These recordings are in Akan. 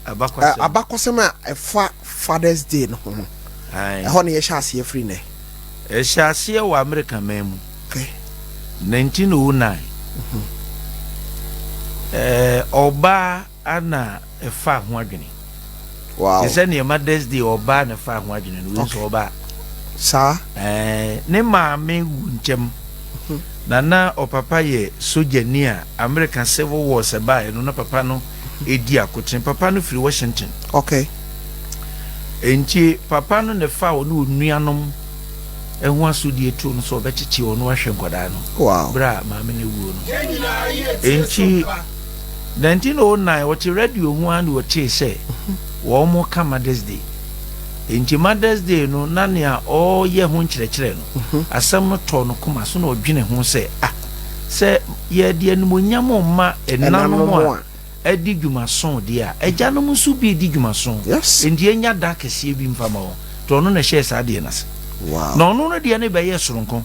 Abakɔsɛm. Abakɔsɛm a ɛfa Father's Day no ho no, ɛhɔ na yɛhyɛ aseɛ firi nɛ. Ɛhyɛ aseɛ wɔ Amerika man mu. 1909. Ɔbaa ana ɛfa ho adwene. Te sɛ nea Mother's Day ɔbaa na ɛfa ho adwene no, wei nso ɔbaa. Saa. Ne maame wu nkyɛm. Na na ɔpapa yɛ sogyani a America Civil War sɛ baeɛ no na papa no edi akotene. Papa no firi Washington. Enti papa no na ɛfa ɔne onuanom ho asodie too no sɛ ɔbɛkyekye ɔno ahwɛ nkwadaa no. Berɛ a maame no awuo no. Enti 1909 ɔte radio ho ara na ɔtee sɛ wɔn ka Mother's Day. Enti Mother's Day no na nea ɔreyɛ ho nkyerɛkyerɛ no, asɛm no tɔɔ no koma so na ɔdwene ho sɛ, Ah, sɛ yɛde animuonyam rema ɛnanom a adi dwumaso deɛ a, agyanom nso bi redi dwumaso. Enti yɛnya da kɛseɛ bi mfa ma wɔn. Nti ɔno na ɛhyɛɛ saa adeɛ no ase. Na ɔno no deɛ no bɛyɛɛ soronko.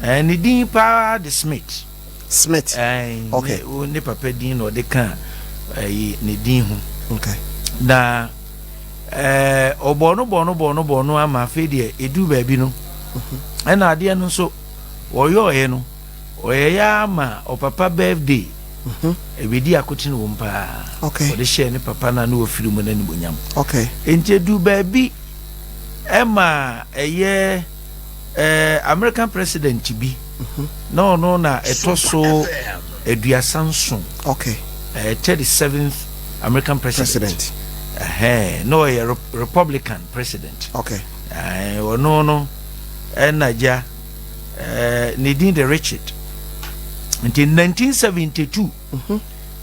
Ne din paa de Smith. Smith. Okay. Ne papa din na ɔde kaa ne din ho. Na ɔbɔɔ no bɔɔ no bɔɔ no bɔɔ no ama afei deɛ ɛduru baabi no, ɛna adeɛ no nso wɔyɔɔeɛ no, ɔyɛeɛ ama ɔpapa birthday ɛbɛdi akotene wɔ mu paa. Ɔde hyɛɛ ne papa no a ne wɔfiri mu no animuonyam. Enti ɛduru baabi ɛma ɛyɛ American president bi, na ɔno na ɛtɔ so 37. 37th American president. Na ɔyɛ Republican president. Ɔno no ɛna gya ne din de Richard. Nti 1972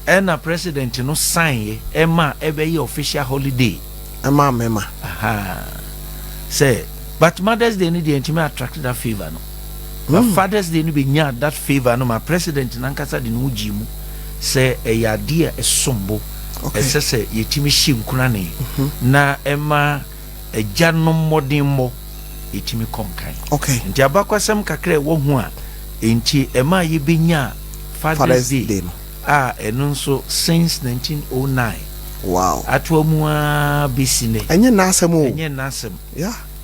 ɛna president no sign yɛ ɛma ɛbɛyɛ official holiday. Ɛma mmarima. Sɛ but Mother's Day no deɛ ntumi attract that favour no. But Father's Day no bɛnya that favour no ma president nankasa de ne ho gyee mu sɛ ɛyɛ adeɛ a ɛsom bo. Ɛsɛ sɛ yɛtumi hyɛ nkurane na ɛma agyanom mmɔdemmɔ ɛtumi kɔ nkan. Nti abakwasɛm kakra ɛwɔ ho a nti ɛma yɛbɛnya Father's Day no a ɛno nso since 1909. Atoa mu ara bɛsi nɛ. Ɛnyɛ n'asɛm o. Ɛnyɛ n'asɛm.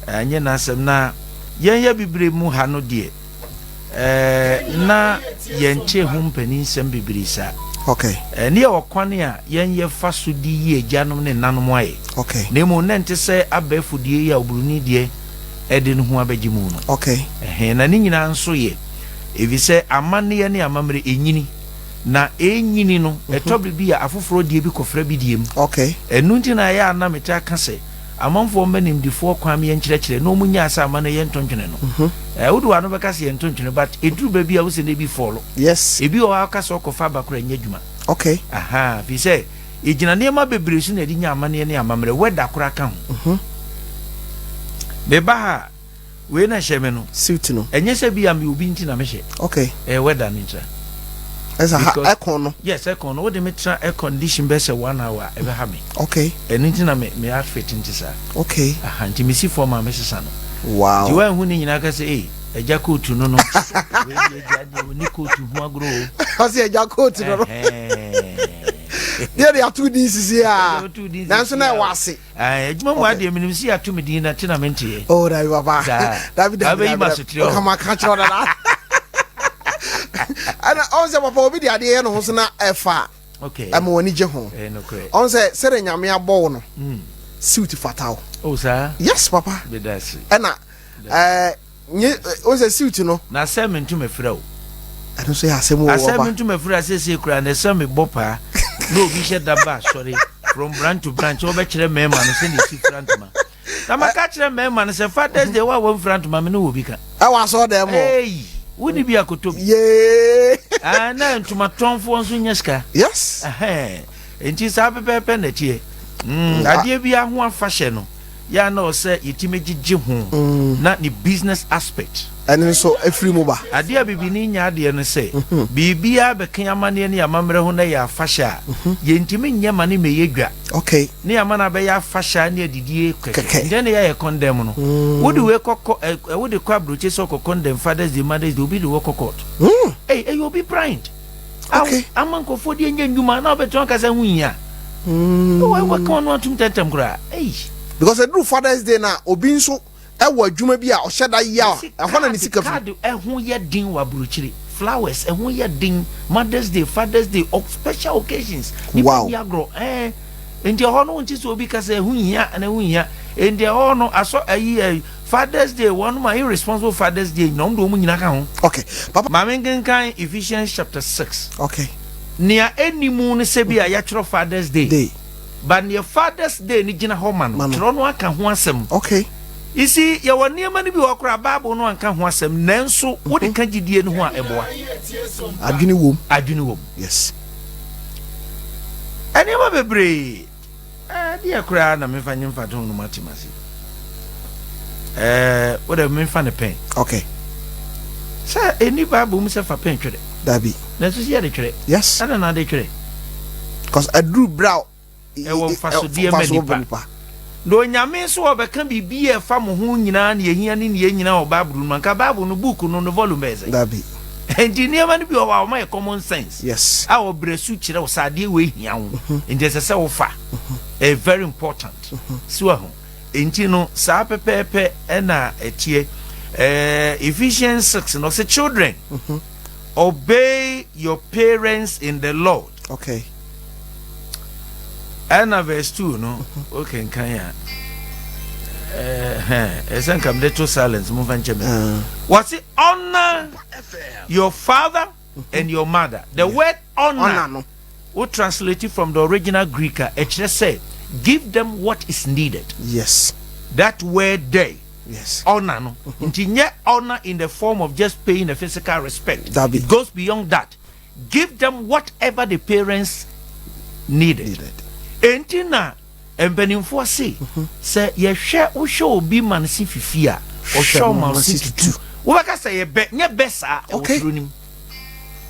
Ɛnyɛ n'asɛm na yɛn yɛ bebree mu ha no deɛ na yɛnte ho mpaninsɛm bebree saa. Ne yɛ ɔkwan a yɛn yɛfa so de yi agyanom ne nanom ayɛ. Na mmom na ɛnte sɛ abɛɛfo deɛ yi a oburoni deɛ ɛde ne ho abɛgye mu no. Na ne nyinaa nso yɛ efisɛ amanneɛ ne amammerɛ ɛnyini. Na ɛnyini no, ɛtɔ bere bi a afoforɔ deɛ bi kɔfra bi deɛ mu. Ɛno nti na ɛyɛ a na metaa ka sɛ amanfoɔ mma nimdefoɔ kwan ma yɛnkyerɛkyerɛ na wɔn nyaa sɛ ama no yɛ ntontwene no. Wode w'ano bɛka sɛ yɛ ntontwene but ɛduru baabi a wosɛ na ebi fɔlo. Ebi wɔ hɔ a woka sɛ ɔkɔfa aba koraa ɛnyɛ adwuma. Aha, firi sɛ yɛgyina nneɛma bebree so na yɛde nya amanneɛ ne amammerɛ, weather koraa ka ho. Meba ha a, wei na ɛhyɛ me no. Suit no. Ɛnyɛ sɛ bi a me obi nti na mehyɛ. Ɛyɛ weather no ntira. Ɛsɛ ha aircon no. Yes, aircon no. Wode me tra air condition bɛ sɛ 1 hour a, ɛbɛha me. Ɛno nti na me outfit nti saa. Aha, nti mesi fam a mesesa no. Nti woanhu ne nyinaa ka sɛ, ei, agya coat no. Wei deɛ agya deɛ ɔni coat ho agorɔ o. Ɔsɛ agya coat no. Deɛ de ato din sisi a. Nanso na ɛwɔ ase. Adwuma mu adeɛ menim sɛ yɛato me din na te na menteɛ. Oh, dabi papa. Dabi dabi. Abɛyi ma sotirɛ hɔ. Kama ka kyerɛ dada. Ɛna ɔn sɛ papa obi de adeɛ yɛ ne ho so na ɛfa. Ɛma w'ani gye ho. Ɔn sɛ sɛdeɛ Nyame abɔ wo no, suit fata wo. Oh, saa? Yes, papa. Bedase. Ɛna ɛɛ nye ɔn sɛ suit no. Na sɛ mentum afira o. Ɛno nso yɛ asɛm o papa. Asɛ mentum afira sese kura na ɛsɛ mebɔ paa na obi hyɛ da ba asɔre from branch to branch wɔbɛkyerɛ mmarima no sɛdeɛ ɛsi fira ntoma. Na maka kyerɛ mmarima no sɛ Father's Day wa wɔmfira ntoma me ne wɔ bi ka. Ɛwɔ asɔ dɛm o. Ei, wonni bi akoto bi. Yee. Ah, na ntoma tɔnfoɔ nso nyɛ sika. Yes. Nti saa pɛpɛɛpɛ na ɛteɛ. Adeɛ bi ho afahyɛ no, yɛ a na ɔsɛ yɛtumi gyegye ho na ne business aspect. Ɛno nso ɛfiri mu ba. Adeɛ a bibini nya adeɛ no sɛ, biribiara bɛka amanneɛ ne amammerɛ ho na ɛyɛ afahyɛ a, yɛntumi nyɛ ma ne mmɛyɛ dwa. Ne ama no abɛyɛ afahyɛ ne adidie kɛkɛ. Nti ɛna yɛayɛ condemn no. Wode wei kɔkɔ ɛ wode kɔ aburokye sɛ ɔkɔ condemn Father's Day, Mother's Day, obi de wɔ kɔ court. Ei, ɛyɛ obi pride. Ama nkurɔfoɔ de anya nnwuma na wobɛtumi aka sɛ ho hia. Wɔka wɔn atum tɛntɛm koraa. Ei. Because ɛduru Father's Day na obi nso ɛwɔ adwuma bi a ɔhyɛ da yɛ a, ɛhɔ na ne sika fi. Card ɛho yɛ den wɔ aburokyire. Flowers ɛho yɛ den. Mother's Day, Father's Day, special occasions. Nipa di agorɔ ɛɛ. Nti ɛhɔ no nti sɛ obi kasa ɛho hia na ɛho hia. Nti ɛhɔ no asɔ ɛyi ɛ Father's Day, wɔn ma irresponsible Father's Day na wɔn de wɔn nyinaa ka ho. Okay. Papa. Maame, nkenkan Ephesians chapter 6. Nea ɛni mu no sɛ bi a yɛatwerɛ Father's Day. Day. But nea Father's Day no gyina hɔ ma no, Ma no. Twerɛ no aka ho asɛm. You see, yɛwɔ nneɛma no bi wɔ hɔ koraa, Bible no anka ho asɛm, nanso wode ka gyidie no ho a, ɛboa. Adwene wom. Adwene wom. Nneɛma bebree. Ɛdeɛ koraa na memfa nye mfa to no mu ate ase. Wode memfa ne pen. Sɛ ɛni Bible mu sɛ fa pen twerɛ. Dabi. Nanso sɛ yɛde twerɛ. Ɛna na ade twerɛ. Because aduru berɛ a ɛwɔ mfasodeɛ ma nipa. Na Onyame nso ɔbɛka biribi a ɛfa mo ho nyinaa ne ɛhia ne neɛ nyinaa wɔ Bible no mu. Anka Bible no book no volume bɛyɛ sɛ. Dabi. Nti nneɛma no bi wɔ hɔ a wɔma yɛ common sense. A ɔbrɛ su kyerɛ wo sɛ adeɛ wei hia wo. Nti ɛsɛ sɛ wofa. Ɛyɛ very important. Si wɔ ho. Nti no saa pɛpɛɛpɛ ɛna ɛteɛ. Ephesians 6 no ɔsɛ, "Children, obey your parents in the Lord." Ɛna verse 2 no wokenkan a, ɛsɛ nka mede to silence, momfa nkyɛ me. Wɔse, "Honor your father and your mother." The word honor, Honor no. Wo translate it from the original Greek a, ɛkyerɛ sɛ give them what is needed. That word there, honor no, nti nyɛ honor in the form of just paying a physical respect. Dabi. It goes beyond that. Give them whatever the parents needed. Needed. Enti na mpanimfoɔ se sɛ yɛhwɛ, wohwɛ obi ma no se fifi a, ɔhwɛ wo ma wo se tutu. Wobɛka sɛ yɛbɛ nyɛ bɛ saa ɛwɔ turo nim.